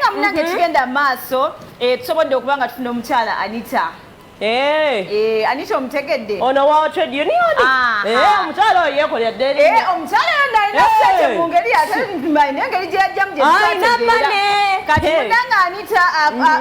Naye nga munange kigenda maaso, tusobodde okuba nga tufuna omukyala Anita. Anita omutegedde? Ono wa trade union. Omukyala oyo yeekolera dda erinnya. Omukyala oyo nalina ssente mu ngeri, ate alina engeri gye yajjamu gye Alina tutategeera. Money. Kati munange Anita,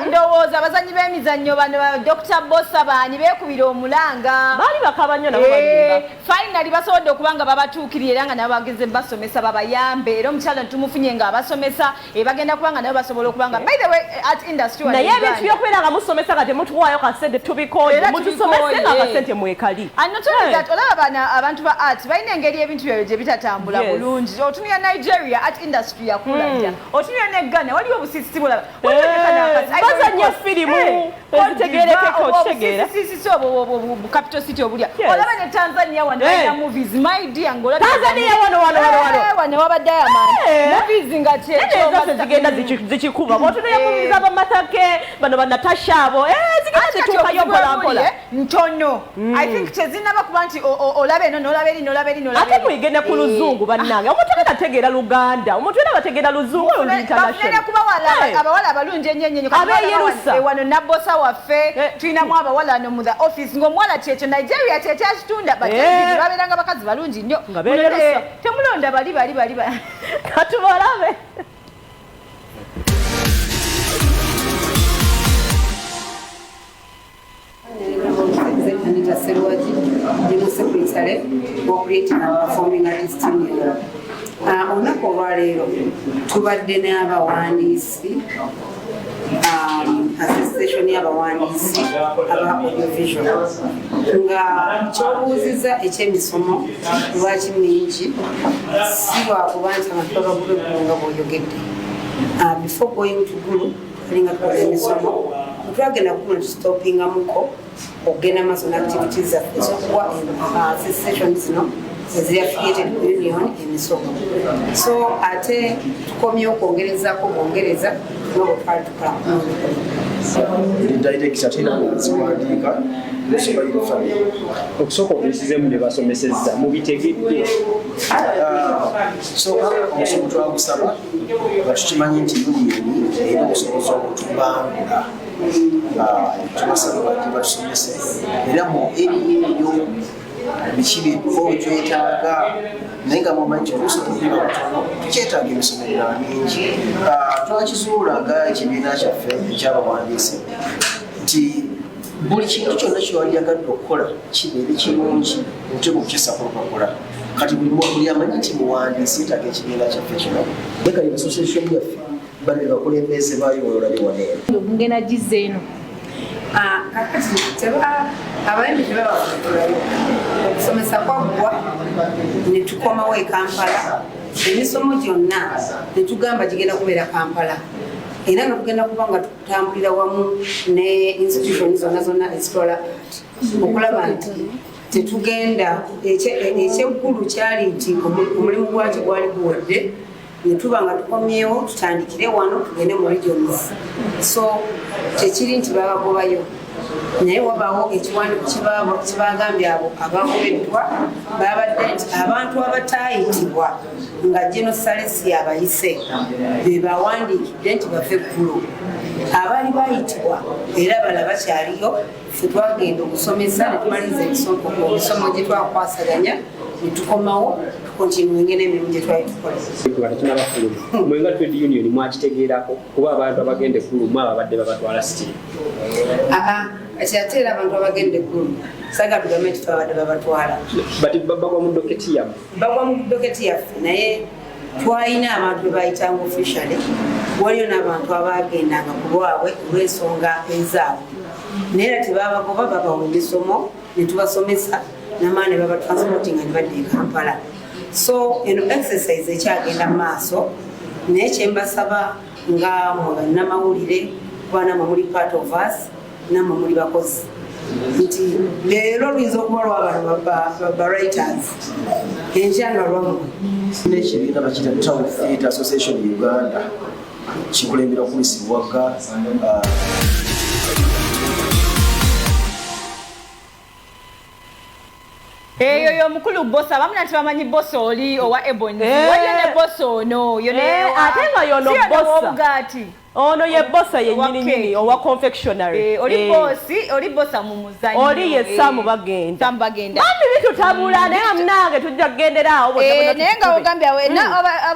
ndowooza abazanyi b'emizannyo bano ba Dr. Bossa baani beekubira omulanga. Baali bakaba nnyo nabo balimba. Finally basobodde okuba nga babatuukirira era nga nabo bageze basomesa babayambe, era omukyala tumufunye ng'abasomesa, bagenda kuba nga nabo basobola okuba nga, by the way, art industry wano Naye e ebintu Uganda. By'okubeera nga musomesa nga temutuwaayo kasente, tubikooye. Era Mutusomese nga tubikooye. akasente mwekali. And not only that, olaba bano abantu ba art balina engeri ebintu byabwe gye bitatambula bulungi. Otunulira Nigeria, art industry yakula dda. Otunulira ne Ghana, waliwo obusisisi bulaba. Waliwo ne kano Bazannya firimu ezitegeerekeka, okitegeera. Obusisisi obwo bu capital city obulya. Olaba ne Tanzania wano balina movies, my dear, ng'olaba Tanzania wano, wano, wano, wano. Wano waba Diamond. Movies nga kye Naye zaffe zigenda zikikuba bw'otunulira movies abamatake bano ba Natasha abo, zigenda Ate kati zituukayo obuzibu mpola bwe mpola. buli, ntono. I think tezinaba kuba nti olaba eno n'olaba eri n'olaba eri n'olaba Ate eri. muyige ne ku Luzungu, bannange. Omuntu era tategeera Luganda, omuntu era bategeera Luzungu olwo Bafune international. ku bawala abawala abalungi ennyo ennyo. Kati Abeeyerusa. wano Nabbosa waffe, tulinamu abawala wano mu the office ng'omuwala kyekyo Nigeria kyekyakitunda, but babeeranga bakazi balungi nnyo. Nga beeyerusa. Temulonda bali bali bali Katubalabe. Anita Serwagi, General Secretary wa Creative and Performing Artists Union. Olunaku olwaleero tubadde n'abawandiisi, association y'abawandiisi aba audiovisual. Nga kyobuuziza eky'emisomo lwaki mingi, si lwakuba nti abantu babagoba eggulu nga bw'oyogedde. Before going to Gulu tulinga tukola emisomo, twagenda Gulu tusitopingamuko okugenda maaso n'activities zaffe ez'okuwa association zino eziri affiliated ku union emisomo. So ate tukomye okwongerezaako bwongereza nga bwe twali tukola ku mulundi guno. Eri director ate era ziwandiika Musobayiro family. Okusooka obuyisizemu bye basomesezza mubitegedde? So omusomo twagusaba nga tukimanyi nti union erina obusobozi obutubangula. Tubasaba bajje batusomese era mu area eyo biki byetwetaaga, naye nga mumanyi nti oluusi obuliba butono, tukyetaaga emisomo emirala mingi. Twakizuula nga ekibiina kyaffe ekyabawandiisi nti buli kintu kyonna kyewandyagadde okukola kibeere kirungi, oteeka okukisa ku lupapula. Kati buli amanyi nti muwandiisi yeetaaga ekibiina kyaffe kino, bekali association yaffe, bano be bakulembeze baayo olabye wano eno. Ngenda gizza eno. Kakati abayimbi tebabafutulayo. Okusomesa kwaggwa ne tukomawo e Kampala. Emisomo gyonna ne tugamba gigenda kubeera Kampala, era nga tugenda kuba nga tutambulira wamu ne institution zonna zonna ezitwala art okulaba nti tetugenda. Ekyeggulu kyali nti omulimu gwakyo gwali guwedde, ne tuba nga tukomyewo tutandikire wano tugende mu regions. So tekiri nti babagobayo, naye wabawo ekiwandiiko kibagambye abo abagobeddwa babadde nti abantu abataayitibwa nga General Salesi abayise be bawandiikidde nti bave eggulu. Abaali bayitibwa era bala bakyaliyo. Ffe twagenda okusomesa ne tumaliriza emisomo gye twakwasaganya ne tukomawo tukontinuinge n'emirimu gye twali tukola. Nga tetunabafuluma, mwe nga trade union mwakitegeerako kuba abantu abagenda eggulu mwe ababadde babatwala sitiri? Aa, kati ate era abantu abagenda eggulu saga tugambe nti twabadde babatwala. But bagwa mu docket yammwe. Bagwa mu docket yaffe, naye twalina abantu be bayitanga officially, waliyo n'abantu abagendanga ku lwabwe olw'ensonga ezaabwe, naye era tebabagoba, babawa emisomo ne tubasomesa namaani ne babatransportinga ne badda e Kampala. So eno exercise ekyagenda mu maaso, naye kyembasaba nga mwe bannamawulire, kuba namwe muli part of us, nammwe muli bakozi, nti leero luyinza okuba lwabano ba writers, enkya nga lwammwe. N'ekibiina bakiyita Town Theatre Association Uganda, kikulembera Chris Wagga. Eyo y'omukulu Bosa. Abamu nati bamanyi Bosa oli owa Ebony. Eh. Waliyo ne Bosa ono yo ne Ate nga y'ono si yono Bosa. ow'obugaati. Ono ye Bosa yennyini Owa nyini, owa confectionery. Eh, oli bosi, oli Bosa mu muzannyo. Oli ye Samu Bagenda. Samu Bagenda. Bambi, bitutabula, naye munange tujja kugendera awo bonna Eh, bonna naye nga tukikube. ogambye awo,